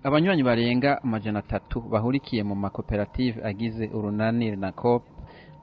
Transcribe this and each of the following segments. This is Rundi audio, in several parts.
Abanywanyi barenga 300 bahurikiye mu makoperative agize urunani RENACOP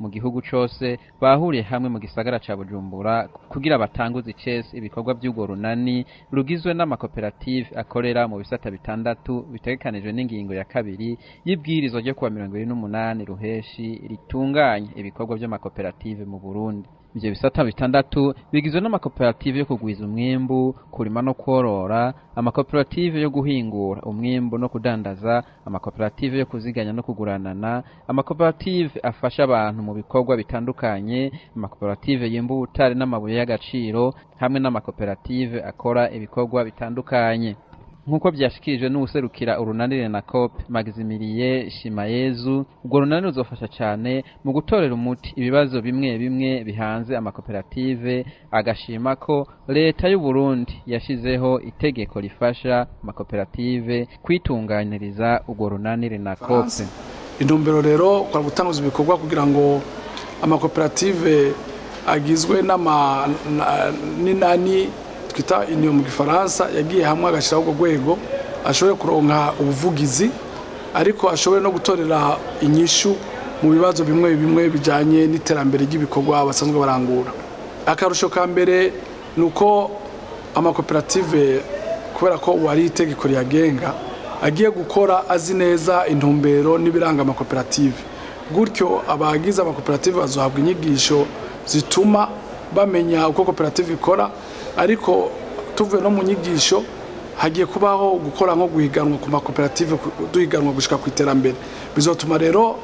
mu gihugu cose bahuriye hamwe mu gisagara ca Bujumbura kugira batanguze icese ibikorwa by'urwo runani rugizwe n'amakoperative akorera mu bisata bitandatu bitegekanijwe n'ingingo ya kabiri y'ibwirizwa ryo kuwa 28 Ruheshi ritunganya ibikorwa by'amakoperative mu Burundi. Ivyo bisata bitandatu bigizwe n'amakoperative yo kugwiza umwimbu, kurima no kworora, amakoperative yo guhingura umwimbu no kudandaza, amakoperative yo kuziganya no kuguranana, amakoperative afasha abantu mu bikorwa bitandukanye, amakoperative yimba ubutare n'amabuye y'agaciro, hamwe n'amakoperative akora ibikorwa bitandukanye. Nkuko byashikirijwe n'uwuserukira urunani RENACOP Maximilien Shimayezu, urwo runani ruzofasha cyane mu gutorera umuti ibibazo bimwe bimwe bihanze amakoperative, agashima ko leta y'u Burundi yashizeho itegeko rifasha amakoperative kwitunganiriza urwo runani RENACOP. Intumbero rero kwa gutanguza ibikorwa kugira ngo amakoperative agizwe n'inani twita union mu Gifaransa yagiye hamwe agashiraho urwo rwego ashobore kuronka ubuvugizi, ariko ashobore no gutorera inyishu mu bibazo bimwe bimwe bijanye n'iterambere ry'ibikorwa basanzwe barangura. Akarusho ka mbere nuko amakoperative kubera ko wari itegeko riyagenga agiye gukora azi neza intumbero n'ibiranga amakoperative, gutyo abagize amakoperative bazohabwa inyigisho zituma bamenya uko koperative ikora. Ariko tuvuye no mu nyigisho hagiye kubaho gukora nko guhiganwa ku makoperative, duhiganwa gushika ku iterambere. Bizotuma rero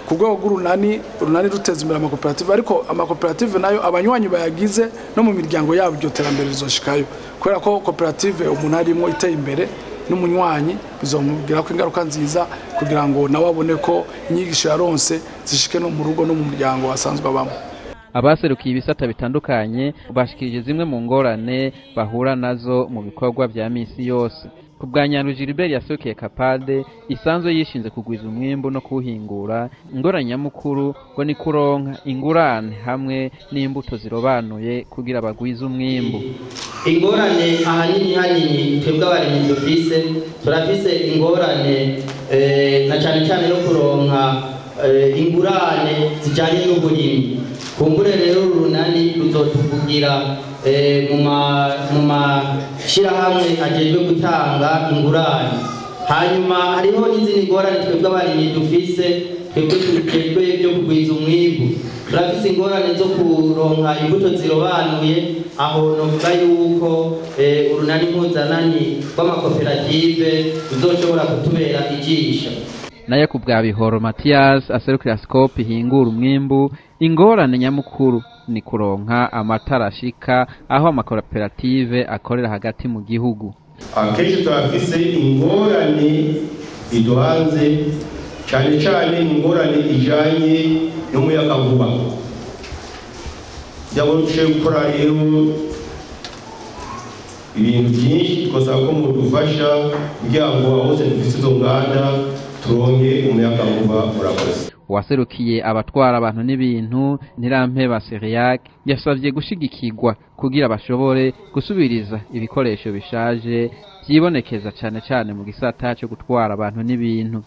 ku rwego rw'urunani, urunani ruteza imbere amakoperative, ariko amakoperative nayo abanywanyi bayagize no mu miryango yabo iryo terambere rizoshikayo, kubera ko koperative umuntu arimo iteye imbere n'umunywanyi bizomugira ko ingaruka nziza, kugira ngo nawe abone ko inyigisho yaronse zishike no mu rugo no mu muryango wasanzwe abamo. Abaserukiye ibisata bitandukanye bashikirije zimwe mu ngorane bahura nazo mu bikorwa vya misi yose. Ku bwa Nyandu Gilbert yaserukiye Kapade isanzwe yishinze kugwiza umwimbu no kuwuhingura, ingorane nyamukuru ngo ni kuronka ingurane hamwe n'imbuto zirobanuye kugira bagwize umwimbu. Ingorane ahanini hanini twebwe abarimyi dufise, turafise ingorane na cyane cyane no kuronka ingurane zijanye n'uburimyi. Kumbure rero urunani ruzotuvugira mu mashirahamwe ajejwe gutanga ingurane. Hanyuma hariho n'izindi ngorane twebwe abarimyi dufise, twebwe tujejwe byo kugwiza umwimbu. Turafise ingorane zo kuronka imbuto zirobanuye, aho novuga yuko urunani mpuzanani rw'amakoperative ruzoshobora kutubera ijisho. Naye ku bwa Bihoro Mathias aserukira Scope ihingura umwimbu, ingorane nyamukuru ni kuronka amatara ashika aho amakoperative akorera hagati mu gihugu. Akenshi turafise ingorane iduhanze, cyane cyane ingorane ijanye n'umuyagankuba. Byabonye gukora rero ibintu byinshi, twasaba ko mudufasha kugira ngo aho dufise izo nganda turonke umuyagankuba. Murakoze. Uwaserukiye abatwara abantu n'ibintu Ntirampeba Seriac yasavye gushigikirwa kugira bashobore gusubiriza ibikoresho bishaje vyibonekeza cane cane mu gisata cyo gutwara abantu n'ibintu.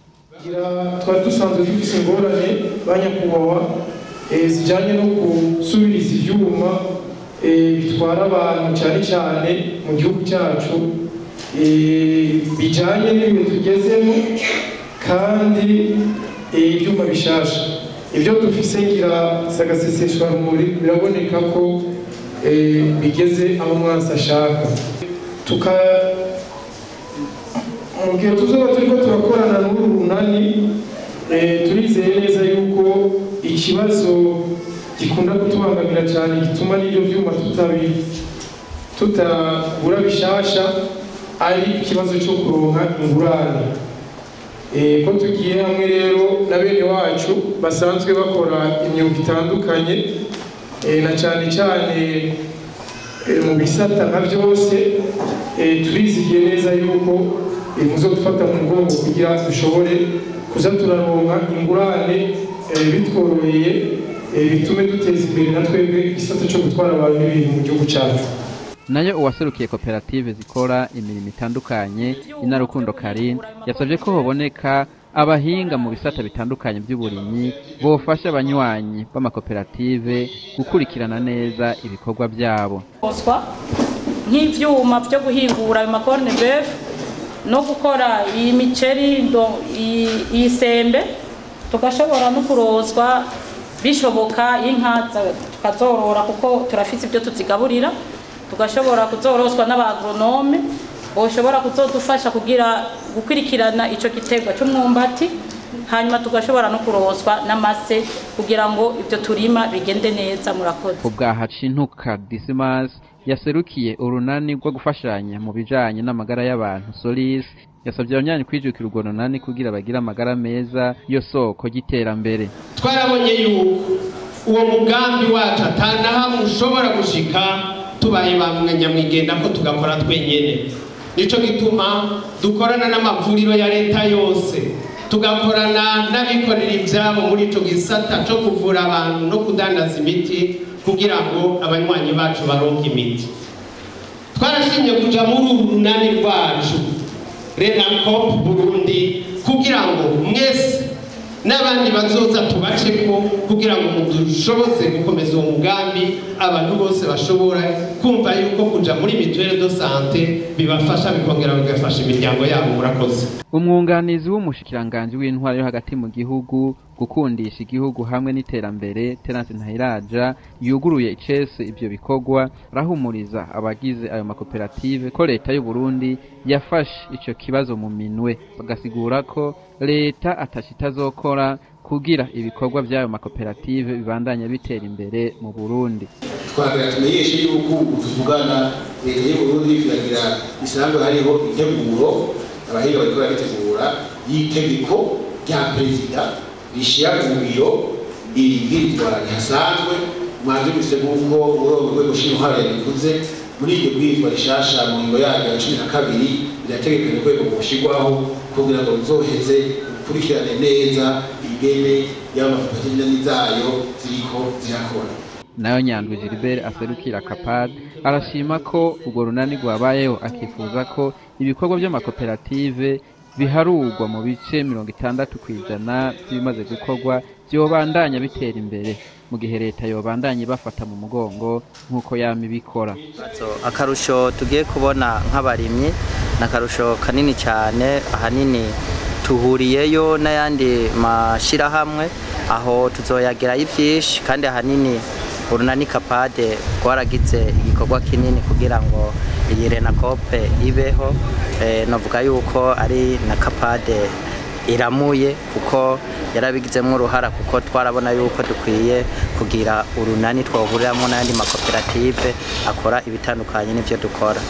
Twari dusanzwe dufise ingorane banyakubahwa zijanye no gusubiriza ivyuma bitwara abantu cyane cyane mu gihugu cyacu, bijanye n'ibintu tugezemo kandi ibyuma bishasha. Ibyo dufise ngira sagaseseshwa rumuri biraboneka ko bigeze aho mwansi ashaka. Mu gihe tuzoba turiko turakorana n'uru runani, turizeye neza yuko ikibazo gikunda kutubangamira cyane gituma n'ibyo byuma tutagura bishasha ari ikibazo cyo kuronka ingurane. Ko tugiye hamwe rero na bene wacu basanzwe bakora imyuga itandukanye, na cyane cyane mu bisata nka byose, turizigiye neza yuko muzodufata mu mugongo kugira dushobore kuza turaronka ingurane bitworoheye, bitume duteza imbere na twebwe igisata cyo gutwara abantu n'ibintu mu gihugu cyacu. Nayo uwaserukiye koperative zikora imirimo itandukanye, Inarukundo Karine, yasabye ko hoboneka abahinga mu bisata bitandukanye by'uburimyi bofasha abanywanyi b'amakoperative gukurikirana neza ibikorwa byabo. Nk'ivyuma byo guhingura ayo makorne beef no gukora iyi miceri, iyi sembe, tugashobora no kurozwa bishoboka inka tukazorora kuko turafise ibyo tuzigaburira, tugashobora kuzorozwa n'abagronome boshobora kuzodufasha kugira gukurikirana ico giterwa c'umwumbati, hanyuma tugashobora no kurozwa n'amase kugira ngo ibyo turima bigende neza. Murakoze. Ubwa Hacintuka Dismas yaserukiye urunani rwo gufashanya mu bijanye n'amagara y'abantu Solis, yasabye abanyanyi kwijukira urwo runani kugira bagire amagara meza yo soko y'iterambere. Twarabonye yuko uwo mugambi wacu atanahamwe ushobora gushika tubaye bamwe nyamwigenda ko tugakora twenyene. Nico gituma dukorana n'amavuriro ya leta yose, tugakorana n'abikorera ivyabo muri ico gisata co kuvura abantu no kudandaza imiti kugira ngo abanywanyi bacu baronke imiti. Twarashimye kuja muri uru runani rwacu Renacop Burundi kugira ngo mwese n'abandi bazoza tubaceko kugira ngo mudushoboze gukomeza uwo mugambi, abantu bose bashobora kumva yuko kuja muri mutuelle de santé bibafasha bikongera bigafasha imiryango yabo. Murakoze. Umwunganizi w'umushikiranganji w'intwaro yo hagati mu gihugu, gukundisha igihugu hamwe n'iterambere, Terence Ntahiraja, yuguruye icese ivyo bikorwa, arahumuriza abagize ayo makoperative ko leta y'u Burundi yafashe ico kibazo mu minwe, bagasigura ko leta atashitazokora kugira ibikorwa by'ayo makoperative bibandanye bitera imbere mu Burundi. Twagira tumenyeshe yuko tuvugana leta y'u Burundi iragira isanzwe hariho integuro, abahinga bariko barabitegura, y'itegeko rya perezida rishira mu biro ibwirizwa rihasanzwe. Mwavyumvise nk'uko urwego nshingamateka yabikoze muri iryo bwirizwa rishasha mu ngingo yaryo ya 12 rirategekanya urwego rwoshirwaho kugira ngo ruzoheze rukurikirane neza ingene y'amakoperative zayo ziriko zirakora. Nayo Nyandwi Gilbert aserukira Kapad arashima ko urwo runani rwabayeho, akifuza ko ibikorwa by'amakoperative biharurwa mu bice 60% by'ibimaze gukorwa byobandanya bitera imbere mu gihe leta yobandanya ibafata mu mugongo nk'uko yama ibikora. Akarusho tugiye kubona nk'abarimyi ni akarusho kanini cyane, ahanini tuhuriyeyo n'ayandi mashirahamwe aho tuzoyagerayo ivyinshi, kandi ahanini urunani Kapade rwaragize igikorwa kinini kugira ngo iyi Renacop ibeho. Navuga yuko ari na Kapade iramuye kuko yarabigizemo uruhara, kuko twarabona yuko dukwiye kugira urunani twahuriramo n'ayandi makoperative akora ibitandukanye n'ivyo dukora.